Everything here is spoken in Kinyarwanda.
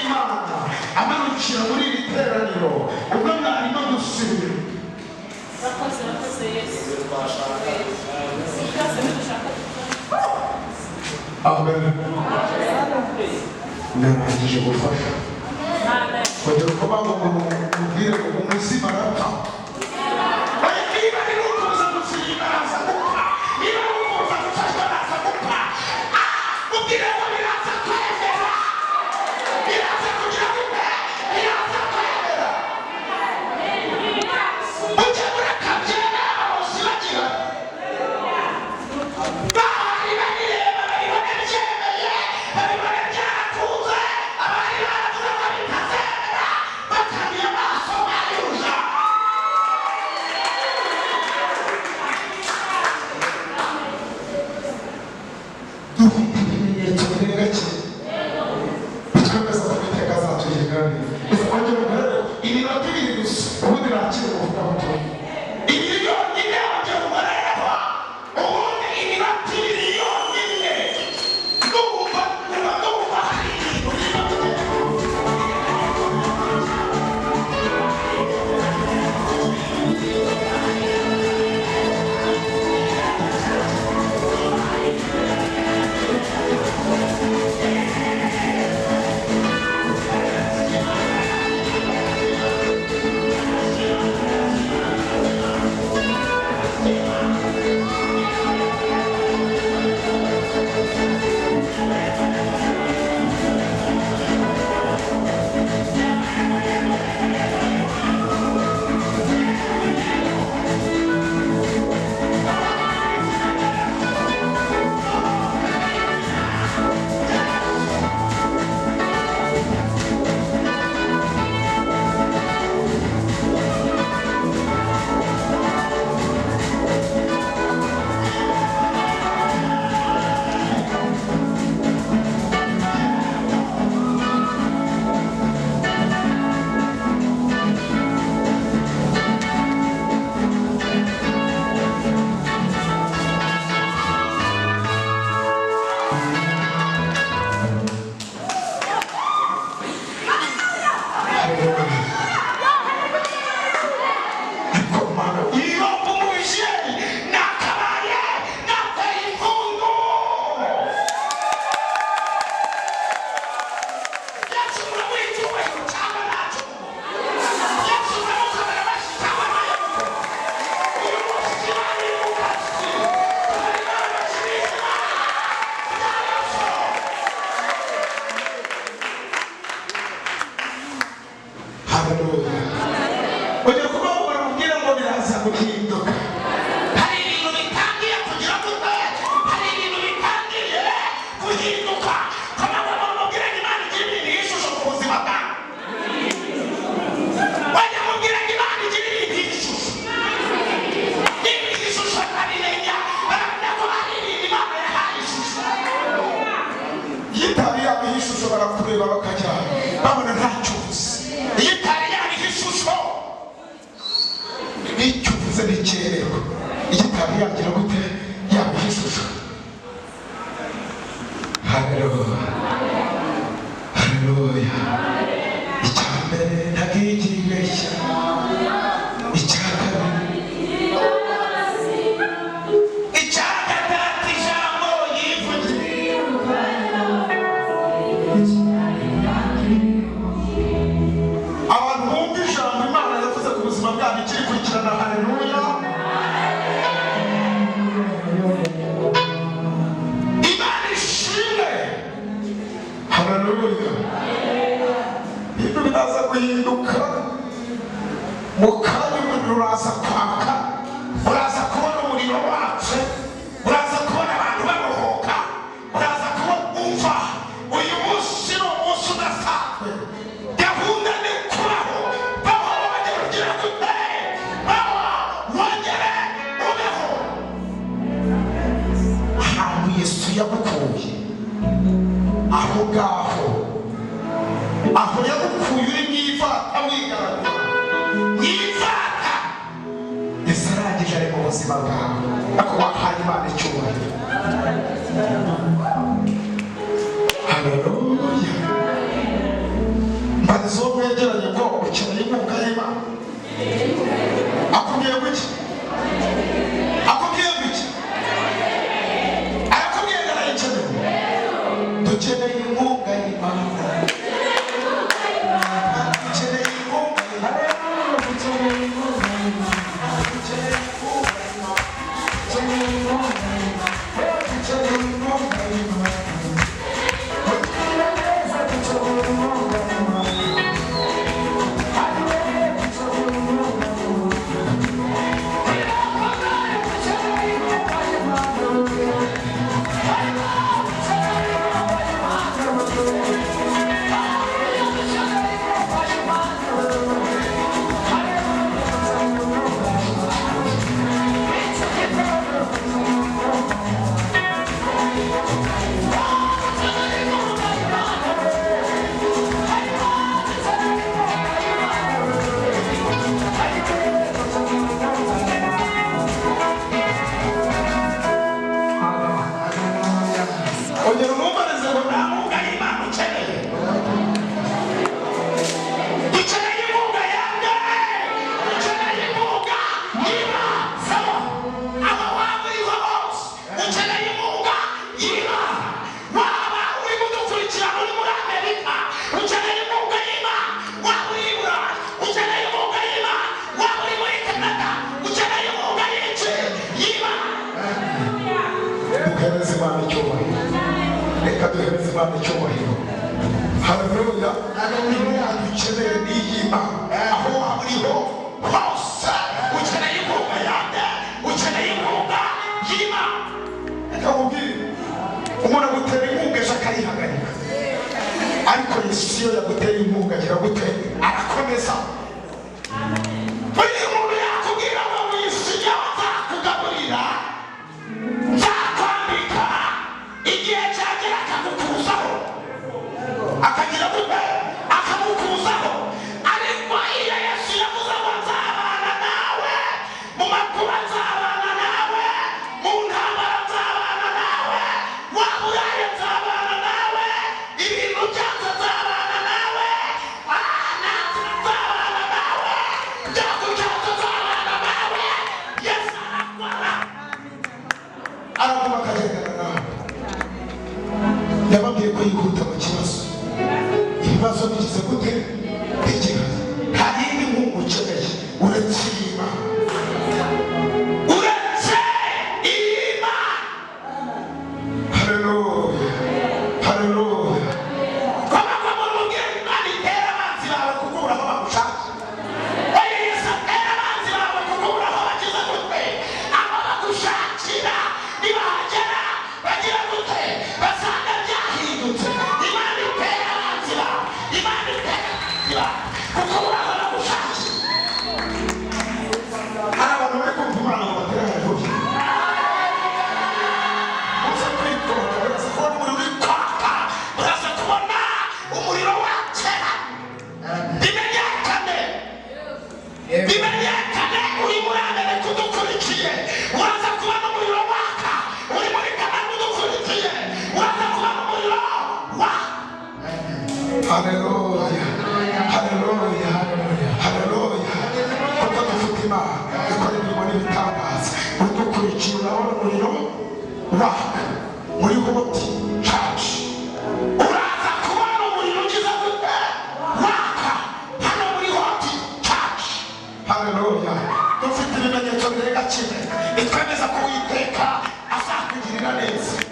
w'Imana amanukira muri iri teraniro ubwo mwarimo gusiba. Urakoze, urakoze Yesu. Byose ntidushaka. Amen. Narangije gufasha. Amen. Kongera kuba ngo mubwire ngo umuzima arapfa. Oya, niba ari ukuza gusiba araza gupfa, niba ari ukuza gufashwa araza gupfa. Ah, mubwire ngo biraza kwemera, biraza kugira gute, biraza kwemera. Ujye mureka byemere abarozi bagira bahari babireba, babibone byemeye, babibone byarakunze. Abari baravuze ko bitazemera bakabiye amaso bayuja. Dufite ibimenyetso birenga kimwe bitwemeza ko Uwiteka azatugirira neza. Ese ongera umubare iminota 2 gusa, ubundi nakire umuvugabutumwa. Ibiri yonyine, ongera umubareho ubundi iminota 2 yonyine. Ndumva ndumva ndumva hari ibintu birimo kugenda. Ariko Mana, iyo umubyeyi nakabaye nateye impundu. Yesu muramuha icyubahiro cyangwa ntacyo? Yesu muramukomera amashyi cyangwa ntayo mukoma? Uyu munsi Imana iri mu kazi. Komera Imana amashyi n'izina rya Yesu. Haleluya. Ujya kuba uramubwira ngo biraza guhinduka. Hari ibintu bitangiye kugira gute, hari ibintu bitangiye guhinduka. Kama bamubwira ngo Imana igira ibintu y'ishusho ku buzima bwawe. Wajya mubwira ngo Imana igira ibintu y'ishusho, ibintu y'ishusho barabimenya, baramenya ko hari ibintu Imana yahaye ishusho. Iyo itari yabiha ishusho barakureba bakajya babona ntacyo uvuze. Iyo itari yabiha ishusho, icyo uvuze nticyererwa. Iyo itari yagira gute, yabiha ishusho. Haleluya, haleluya. Icya mbere, ntabwo ibeshya. Icya kabiri, icya gatatu, ijambo yivugiye. Abantu bumva ijambo Imana yavuze ku buzima bwabo ikirikurikirana. Haleluya, Imana ishimwe. Haleluya. Ibintu biraza guhinduka mu kanya. Umuriro uraza kwaka, uraza kubona umuriro wacu, uraza kubona abantu babohoka, uraza kubona. Umva, uyu munsi ni umunsi udasanzwe. Gahunda ni kubaho. Baho wongere ugira gute, baho wongere ubeho. Ahantu Yesu yagukuye, aho ngaho, aho yagukuye uri mu ivata, wigaragura mu ivata, Yesu arangije ari mu buzima bwawe, ariko wahaye Imana icyubahiro. Haleluya. Ukeneye inkunga y'Imana. Akubwiye ngo iki? Akubwiye ngo iki? Arakubwiye ngo arayikeneye. Dukeneye inkunga y'Imana. Dukeneye inkunga y'Imana. Dukeneye inkunga y'Imana. Dukeneye inkunga y'Imana. Dukeneye inkunga y'Imana. Dukeneye inkunga y'Imana. Ongera umumarize ngo nta nkunga y'Imana ukeneye. Dukeneye inkunga yanjye. Dukeneye inkunga y'Imana. Sawa. Aho waba uri hose, ukeneye inkunga y'Imana. Waba uri kudukurikirana uri muri Amerika, ukeneye inkunga y'Imana. Waba uri i Burayi, ukeneye inkunga y'Imana. Waba uri muri Canada, ukeneye inkunga y'iki? Y'Imana. Duhereze Imana icyubahiro. Reka duhereze Imana icyubahiro. Haleluya. Inkunga dukeneye ni iy'Imana. Aho waba uri hose, ukeneye inkunga yanjye, ukeneye inkunga y'Imana. Reka nkubwire, umuntu agutera inkunga ejo akayihagarika, ariko Yesu iyo yaguteye inkunga agira gute? Arakomeza. Buriya umuntu yakubwira ngo wisigaho nzakugaburira, nzakwambika, igihe cyagera akagukuzaho, akagira gute? Akagukuzaho. Ariko iyo Yesu yavuze ngo nzabana nawe mu makuba, nzabana nawe mu ntambara, nzabana nawe waba uraye, nzabana nawe ibintu byanze, nzabana nawe, nanze, nzabana nawe byagucyanze, nzabana nawe. Yesu arakora, araguma akagendana nawe. Yababwiye ko yihuta mu kibazo. Ibibazo bigize gute? Bigihari. Nta yindi nkunga ukeneye uretse iy'Imana, uretse iy'Imana. Haleluya, haleluya. Kwaba mubwira Imana itera abanzi bawe kukubura aho bagushaka. Oya, Yesu atera abanzi bawe kukubura aho bagize gute? Aho bagushakira. Nibahagera bagira gute? Basanga byahindutse. Imana itera abanzi bawe, Imana itera abanzi bawe kukubura aho bagushakira. Hari abantu bari kumva Imana ngo batere haleluya. Uza kwitonda, uraza kubona umuriro uri kwaka, uraza kubona umuriro wakera. Bimenyekane, bimenyekane. Uri muri Amerika udukurikiye, uraza kubona umuriro waka. Uri muri Kanada udukurikiye, uraza kubona umuriro waka. Haleluya, haleluya, haleluya. Kuko dufite Imana ikora imirimo n'ibitangaza. Udukurikiye urabona umuriro waka muri Hope Church. Uraza kubona umuriro ugize gute? Waka hano muri Hope Church. Haleluya. Dufite ibimenyetso birenga kimwe bitwemeza ko Uwiteka azakugirira neza.